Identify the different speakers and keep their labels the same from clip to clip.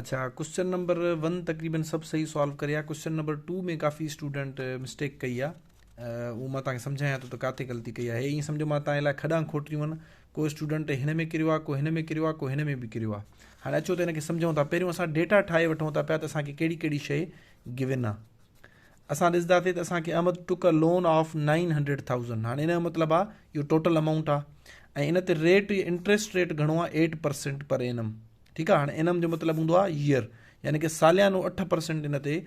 Speaker 1: اڇا question number one تقريبن سڀ صحيح سالو ڪري آ ڪوسچن نمبر ٽو ۾ ڪافي اسٽوڊنٽ مسٽيڪ ڪئي آ اهو مان توهان کي سمجهايان ٿو ته ڪاٿي غلطي ڪئي آ هي ائين سمجهو مان توهان لاء کڏان کوٽيون آهن ڪو اسٽوڊنٽ هن ۾ ڪريو آ ڪو هن ۾ ڪريو آ ڪو هن ۾ به ڪريو آ هاڻي اچو ته هن کي سمجهون ٿا پهريون اسان ڊيٽا ٺاهي وٺون ٿا پيا ته اسان کي ڪهڙي ڪهڙي شيء گون آ اسان ڏسنداسين ته اسان کي Ahmed took a loan of nine hundred thousand هاڻي ان جو مطلب آ اهو ٽوٽل امائونٽ آ ۽ ان تي ريٽ انٽريسٽ ريٽ گهڻو آ ايٽ پرسنٽ پر اينم ٺيڪ آ هاڻي اينم جو مطلب هوندو آ ييئر يعني ڪي ساليانو 8% ان تي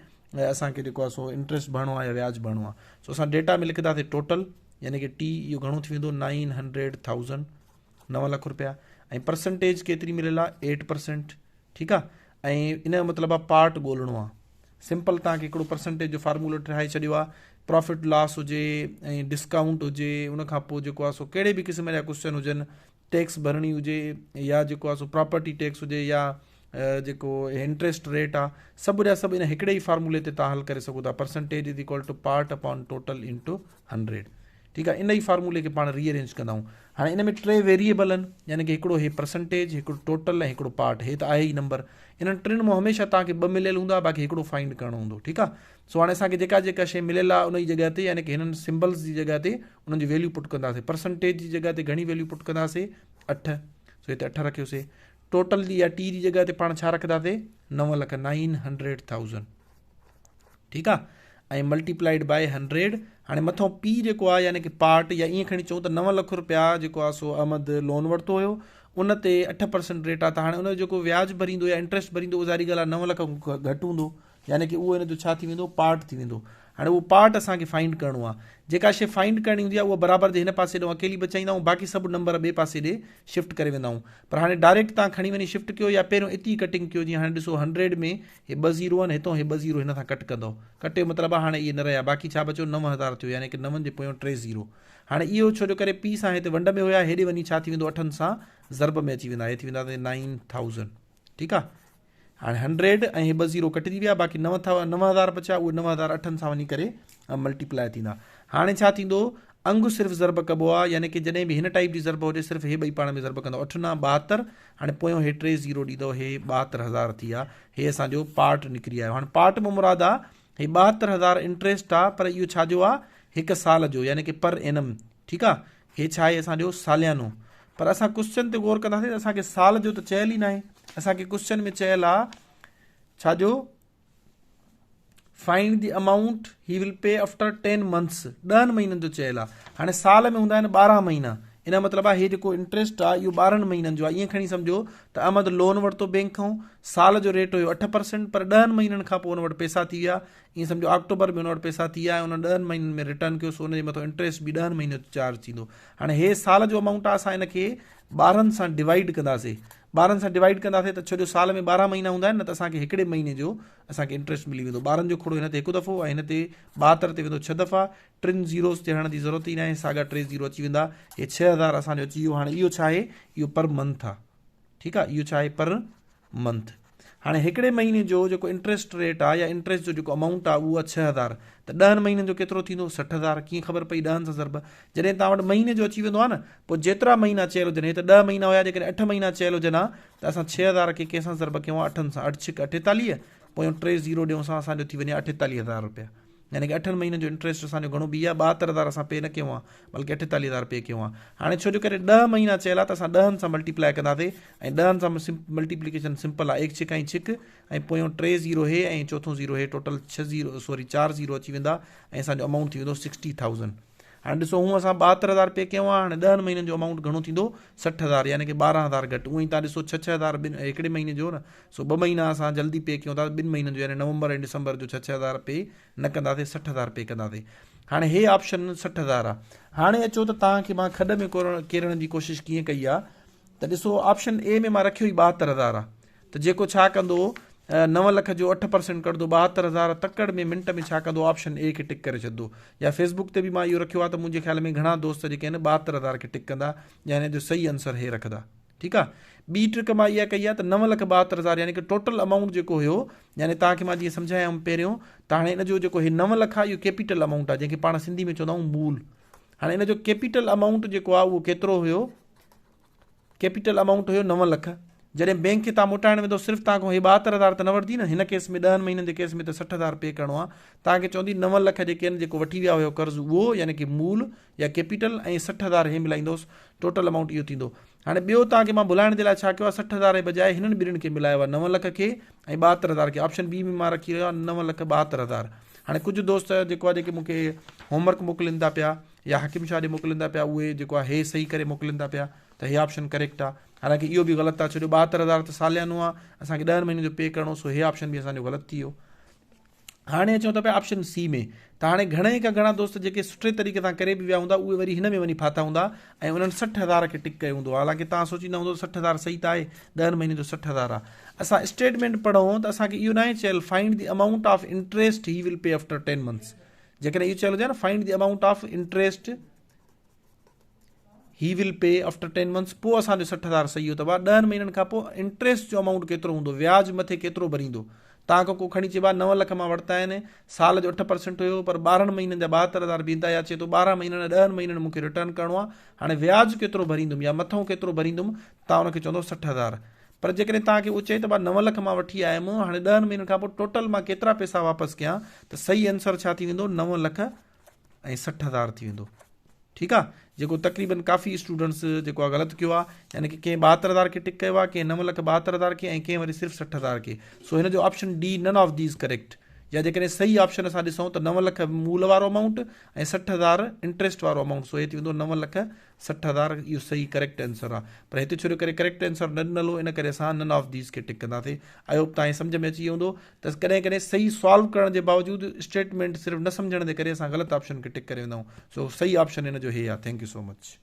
Speaker 1: اسان کي جيڪو آ سو انٽريسٽ ڀرڻو آ يا وياج ڀرڻو آ سو اسان ڊيٽا ۾ لکنداسين ٽوٽل يعني ڪي ٽي اهو گهڻو ٿي ويندو نائن هنڊريڊ ٿائوزنڊ 9 لک روپيا ۽ پرسنٽيج ڪيتري مليل آ 8% ٺيڪ آ ۽ ان جو مطلب آ پارٽ ڳولڻو آ سمپل تان کي هڪڙو پرسنٽيج جو فارمولو ٺاهي ڇڏيو آ پرافٽ لاس هجي ۽ ڊسڪائونٽ هجي ان کان پوء جيڪو آ سو ڪهڙي به قسم جا ڪوشچن هجن ٽيڪس ڀرڻي هجي يا جيڪو آ سو پراپرٽي ٽيڪس هجي يا جيڪو انٽريسٽ ريٽ آ سڀ جا سڀ ان هڪڙي ئي فارمولي تي تان حل ڪري سگهو ٿا percentage is equal to part upon total into hundred ٺيڪ آ ان ئي فارمولي کي پاڻ ري ارينج ڪندا آهيون هاڻي ان ۾ ٽي ويريبل آهن يعني ڪي هڪڙو هي پرسنٽيج هڪڙو ٽوٽل ۽ هڪڙو پارٽ هي ته آهي ئي نمبر انهن ٽن مان هميشه توهان کي ٻه مليل هوندا باقي هڪڙو فائنڊ ڪرڻو هوندو ٺيڪ آ سو هاڻي اسان کي جيڪا جيڪا شيء مليل آهي ان جي جڳهه تي يعني ڪي هنن سمبلز جي جڳهه تي انهن جي ويليو پٽ ڪنداسين پرسنٽيج جي جڳهه تي گهڻي ويليو پٽ ڪنداسين 8 سو هتي 8 رکيوسين ٽوٽل جي يا ٽي جي جڳهه تي پاڻ ڇا رکنداسين 9 لک 900,000 ٺيڪ آ ۽ ملٽيپلائيڊ بائي 100 هاڻي مٿو پي جيڪو آ يعني ڪي پارٽ يا ائين کڻي چئون ته 9 لک روپيا جيڪو آ سو احمد لون ورتو هيو ان تي 8% ريٽ آ ته هاڻي ان جو جيڪو وياج ڀريندو يا انٽريسٽ ڀريندو اهو ظاهري ڳالهه آ 9 لک کان گهٽ هوندو يعني ڪي اهو ان جو ڇا ٿي ويندو پارٽ ٿي ويندو هاڻي اهو پارٽ اسان کي فائنڊ ڪرڻو آهي جيڪا شي فائنڊ ڪرڻي هوندي آهي اها برابر جي هن پاسي ڏانهن اڪيلي بچائيندا آهيون باقي سڀ نمبر ٻئي پاسي ڏي شفٽ ڪري ويندا آهيون پر هاڻي ڊائريڪٽ تان کڻي وڃي شفٽ ڪيو يا پهريون اتي ڪٽنگ ڪيو جيئن هاڻي ڏسو هنڊريڊ ۾ هي ٻه زيرو آهن هتو هي ٻه زيرو هن سان ڪٽ ڪندو ڪٽيو مطلب آهي هاڻي اهي نه رهيا باقي ڇا بچيو 9000 ٿيو يعني ڪي نون جي پويون ٽي زيرو هاڻي اهو ڇو جو ڪري پي سان هتي ونڊ ۾ هيا هيڏي وڃي ڇا ٿي ويندو اٺن سان ضرب ۾ اچي ويندا هي ٿي ويندا 9000 ٺيڪ آ هاڻي هنڊريڊ ۽ هي ٻه زيرو ڪٽجي ويا باقي نو ٿا 9000 بچيا اهي 9000 اٺن سان وڃي ڪري ملٽيپلائي ٿيندا هاڻي ڇا ٿيندو انگ صرف ضرب ڪبو آ يعني ڪي جڏهن به هن ٽائيپ جي ضرب هجي صرف هي ٻئي پاڻ ۾ ضرب ڪندو اٺ نو 72 هاڻي پويون هي ٽي زيرو ڏيندو هي 72000 ٿي ويا هي اسان جو پارٽ نڪري آيو هاڻي پارٽ مان مراد آ هي 72000 انٽريسٽ آ پر اهو ڇا جو آ هڪ سال جو يعني ڪي پر اينم ٺيڪ آ هي ڇا آهي اسان جو ساليانو پر اسان ڪوسچن تي غور ڪنداسين ته اسان کي سال جو ته چيل ئي ناهي اسان کي ڪوسچن ۾ چيل آ ڇا جو find the amount he will pay after 10 months 10 مهينن جو چيل آ هاڻي سال ۾ هوندا آهن 12 مهينا ان جو مطلب آ هي جيڪو انٽريسٽ آ اهو 12 مهينن جو آ ائين کڻي سمجهو ته احمد لون ورتو بينڪ کان سال جو ريٽ هيو 8% پر 10 مهينن کان پوء ان وٽ پئسا ٿي ويا ائين سمجهو آڪٽوبر ۾ ان وٽ پئسا ٿي ويا ۽ ان ڏهن مهينن ۾ ريٽرن ڪيو سو ان جي مٿان انٽريسٽ به ڏهن مهينن جو چارج ٿيندو. هاڻي هي سال جو امائونٽ آهي اسان ان کي 12 سان ڊوائيڊ ڪنداسي 12 سان ڊوائيڊ ڪنداسي ته ڇو جو سال ۾ 12 مهينا هوندا آهن نه ته اسان کي هڪڙي مهيني جو اسان کي انٽريسٽ ملي ويندو 12 جو کوڙو هن تي هڪ دفعو ۽ هن تي 72 تي ويندو 6 دفعا ٽن زيروز تي هڻڻ جي ضرورت ئي ناهي ساڳا ٽي زيرو اچي ويندا هي 6000 اسان جو اچي ويو هاڻي اهو ڇا آهي اهو پر منٿ آهي ٺيڪ آهي اهو ڇا آهي پر منٿ هاڻي هڪڙي مهيني جو جيڪو انٽريسٽ ريٽ آ يا انٽريسٽ جو جيڪو امائونٽ آ اهو آ 6000 ته ڏهن مهينن جو ڪيترو ٿيندو 60000 ڪيئن خبر پئي ڏهن سان ضرب جڏهن توهان وٽ مهيني جو اچي ويندو آ نه پوء جيترا مهينا چيل هجن هي ته ڏهه مهينا هيا جيڪڏهن اٺ مهينا چيل هجن ها ته اسان 6000 کي ڪنهن سان ضرب ڪيون ها اٺن سان اٺ ڇڪ اٺيتاليهه پويون ٽي زيرو ڏيون سان اسان جو ٿي وڃي ها 48000 رپيا يعني ڪه اٺن مهينن جو انٽريسٽ اسان جو گهڻو بي آ 72000 اسان پي نه ڪيو آ بلڪه 48000 پي ڪيو آ هاڻي ڇو جو ڪري 10 مهينا چيل آ ته اسان ڏهن سان ملٽيپلائي ڪنداسي ۽ ڏهن سان ملٽيپليڪيشن سمپل آ ايڪ ڇڪ ۽ ڇڪ ۽ پويون ٽي زيرو هي ۽ چوٿون زيرو هي ٽوٽل ڇهه زيرو سوري چار زيرو اچي ويندا ۽ اسان جو امائونٽ ٿي ويندو 60000 هاڻي ڏسو هون اسان 72000 پي ڪيو آ هاڻي ڏهن مهينن جو امائونٽ گهڻو ٿيندو 60000 يعني ڪه 12000 گهٽ اونئي تان ڏسو 6 6000 ٻن هڪڙي مهيني جو نه سو ٻه مهينا اسان جلدي پي ڪيون ٿا ٻن مهينن جو يعني نومبر ۽ ڊسمبر جو ڇهه ڇهه هزار پي نه ڪنداسين 60 هزار پي ڪنداسين هاڻي هي آپشن 60 هزار آ هاڻي اچو ته توهان کي مان کڏ ۾ ڪيرڻ جي ڪوشش ڪيئن ڪئي آ ته ڏسو آپشن اي ۾ مان رکيو ئي 72 هزار آ ته جيڪو ڇا ڪندو 9 لک جو 8% ڪڍندو 72 هزار تڪڙ ۾ منٽ ۾ ڇا ڪندو آپشن اي کي ٽڪ ڪري ڇڏندو يا فيسبوڪ تي به مان اهو رکيو آ ته منهنجي خيال ۾ گهڻا دوست جيڪي آهن 72 هزار کي ٽڪ ڪندا يا هن جو صحيح آنسر هي رکندا ٺيڪ آ ٻي ٽرڪ مان اها ڪئي آ ته 9,72,000 يعني ڪه ٽوٽل امائونٽ جيڪو هيو يعني توهان کي مان جيئن سمجهايم پهريون ته هاڻي ان جو جيڪو هي 9 لک آ اهو ڪيپيٽل امائونٽ آ جنهن کي پاڻ سنڌي ۾ چوندا آهيون مول هاڻي ان جو ڪيپيٽل امائونٽ جيڪو آ اهو ڪيترو هيو ڪيپيٽل امائونٽ هيو 9 لک جڏهن بينڪ کي توهان موٽائڻ ويندو صرف توهان کان هي 72000 ته نه وٺندي نه هن ڪيس ۾ ڏهن مهينن جي ڪيس ۾ ته 60000 پي ڪرڻو آهي توهان کي چوندي 9 لک جيڪي آهن جيڪو وٺي ويا هيو قرض اهو يعني ڪي مول يا ڪيپيٽل ۽ 60000 هي ملائيندوس ٽوٽل امائونٽ اهو ٿيندو هاڻي ٻيو توهان کي مان ڀلائڻ جي لاء ڇا ڪيو آهي 60000 جي بجاء هنن ٻنهين کي ملايو آهي 9 لک کي ۽ 72000 کي آپشن بي ۾ مان رکي رهيو آهيان 9 لک 72000 هاڻي ڪجهه دوست جيڪو آهي جيڪي مون کي هوم ورڪ موڪلين ٿا پيا يا حاڪم شاهه ڏي موڪلين ٿا پيا اهي جيڪو آهي هي صحيح ڪري موڪلين ٿا پيا ته هي آپشن ڪريڪٽ آهي حالانڪه اهو به غلط آ ڇو جو 72000 ته ساليانو آ اسان کي ڏهن مهينن جو پي ڪرڻو سو هي آپشن به اسان جو غلط ٿي ويو. هاڻي اچون ٿا پيا آپشن سي ۾ ته هاڻي گهڻي کان گهڻا دوست جيڪي سٺي طريقي سان ڪري به ويا هوندا اهي وري هن ۾ وڃي ڦاٿا هوندا ۽ انهن 60000 کي ٽڪ ڪيو هوندو حالانڪه توهان سوچيندا هوندو 60000 صحيح ته آهي ڏهن مهينن جو 60000 آ اسان اسٽيٽمينٽ پڙهون ته اسان کي اهو ناهي چيل find the amount of interest he will pay after 10 months جيڪڏهن اهو چيل هجي نه find the amount of interest he will pay after 10 months پوء اسان جو 60000 صحيح هو ته ڀاء ڏهن مهينن کان پوء انٽريسٽ جو امائونٽ ڪيترو هوندو وياج مٿي ڪيترو ڀريندو توهان کان ڪو کڻي چئي ڀاء 9 لک مان ورتا آهن سال جو 8% هيو پر 12 مهينن جا 72000 بيهندا يا چئي ٿو 12 مهينن ڏهن مهينن مون کي ريٽرن ڪرڻو آهي هاڻي وياج ڪيترو ڀريندم يا مٿئون ڪيترو ڀريندم توهان ان کي چوندو 60000 پر جيڪڏهن توهان کي اهو چئي ته ڀاء 9 لک مان وٺي آيم هاڻي ڏهن مهينن کان پوء ٽوٽل مان ڪيترا پئسا واپس ڪيان ته صحيح آنسر ڇا ٿي ويندو 9 لک ۽ 60000 ٿي ويندو ٺيڪ آ جيڪو تقريبن ڪافي اسٽوڊنٽس جيڪو آ غلط ڪيو آ يعني ڪي ڪنهن 72000 کي ٽڪ ڪيو آ ڪنهن 9 لک 72000 کي ۽ ڪنهن وري صرف 60000 کي سو هن جو option D none of these correct يا جيڪڏهن صحيح آپشن اسان ڏسون ته 9 لک مول وارو امائونٽ ۽ 60000 انٽريسٽ وارو امائونٽ سو هي ٿي ويندو 9 لک 60000 اهو صحيح ڪريڪٽ آنسر آ پر هتي ڇو جو ڪري ڪريڪٽ آنسر نه ڏنل هو ان ڪري اسان نن آف these کي ٽڪ ڪنداسين I hope توهان کي سمجهه ۾ اچي ويو هوندو ته ڪڏهن ڪڏهن صحيح سالو ڪرڻ جي باوجود اسٽيٽمينٽ صرف نه سمجهڻ جي ڪري اسان غلط آپشن کي ٽڪ ڪري ويندا آهيون سو صحيح آپشن هن جو هي آ thank you so much.